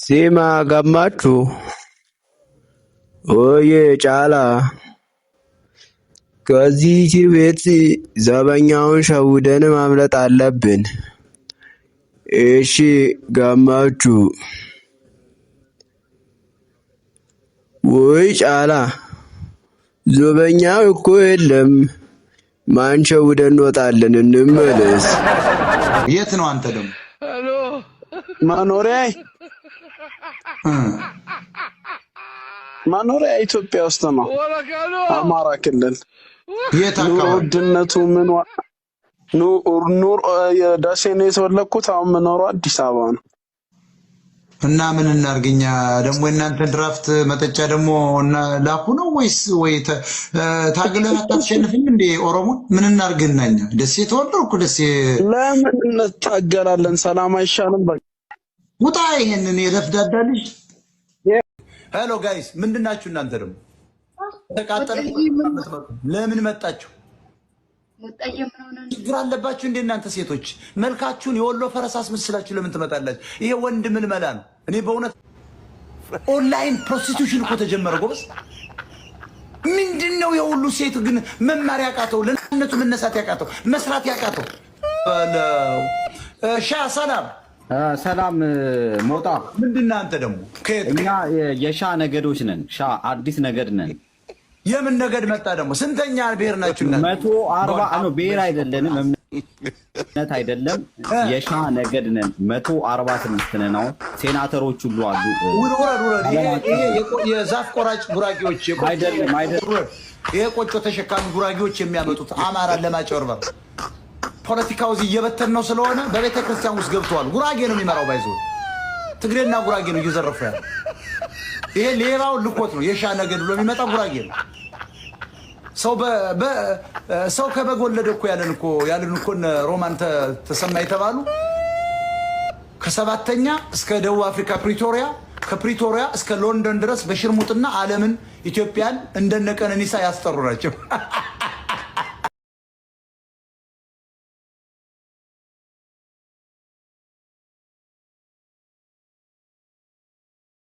ስማ ገመቹ፣ ኦዬ ጫላ፣ ከዚህ ቤት ዘበኛውን ሸውደን ማምለጥ አለብን። እሺ ገመቹ። ውይ ጫላ፣ ዘበኛው እኮ የለም። ማን ሸውደን እንወጣለን? እንመለስ። የት ነው አንተ ደግሞ? መኖሪያ መኖሪያ ኢትዮጵያ ውስጥ ነው፣ አማራ ክልል። የት ኑሮ አካባቢ? ውድነቱ ምን ኑሮ ደሴ ነው የተወለድኩት። አሁን የምኖረው አዲስ አበባ ነው። እና ምን እናድርግ እኛ ደግሞ የእናንተን ድራፍት መጠጫ ደግሞ እና ላኩ ነው ወይስ ወይ ታግለህ አታሸንፍም እንዴ ኦሮሞን? ምን እናድርግና እኛ ደሴ ተወለድኩ ደሴ። ለምን እንታገላለን? ሰላም አይሻልም? በቃ ውጣ ይሄንን የለፍዳዳ ልጅ። Hello guys፣ ምንድን ናችሁ እናንተ ደግሞ? ተቃጠለ ለምን መጣችሁ? ችግር አለባችሁ እንዴ እናንተ ሴቶች? መልካችሁን የወሎ ፈረስ አስመስላችሁ ለምን ትመጣላችሁ? ይሄ ወንድ ምልመላ ነው። እኔ በእውነት online prostitution እኮ ተጀመረ ጎበዝ። ምንድን ነው የሁሉ ሴት ግን መማር ያቃተው፣ ለነቱ መነሳት ያቃተው፣ መስራት ያቃተው? ሻ ሰላም። ሰላም ሞጣ። ምንድን ነህ አንተ ደግሞ? ከየት? እኛ የሻ ነገዶች ነን። ሻ አዲስ ነገድ ነን። የምን ነገድ መጣ ደግሞ? ስንተኛ ብሔር ናችሁ እናንተ? 140 ነው። ብሔር አይደለንም፣ እምነት አይደለም። የሻ ነገድ ነን። 146 ነን። አሁን ሴናተሮች ሁሉ አሉ። ውረድ ውረድ። ይሄ የዛፍ ቆራጭ ጉራጌዎች አይደለም አይደለም። ውረድ። ይሄ ቆጮ ተሸካሚ ጉራጌዎች የሚያመጡት አማራን ለማጭበርበር ፖለቲካው እዚህ እየበተን ነው ስለሆነ በቤተ ክርስቲያን ውስጥ ገብተዋል። ጉራጌ ነው የሚመራው። ባይዞ ትግሬና ጉራጌ ነው እየዘረፉ ያለ። ይሄ ሌባው ልኮት ነው። የሻ ነገድ ብሎ የሚመጣ ጉራጌ ነው። ሰው ከበግ ወለደ እኮ ያለን እኮ እነ ሮማን ተሰማ የተባሉ ከሰባተኛ እስከ ደቡብ አፍሪካ ፕሪቶሪያ፣ ከፕሪቶሪያ እስከ ሎንዶን ድረስ በሽርሙጥና ዓለምን ኢትዮጵያን እንደነ ቀነኒሳ ያስጠሩ ናቸው።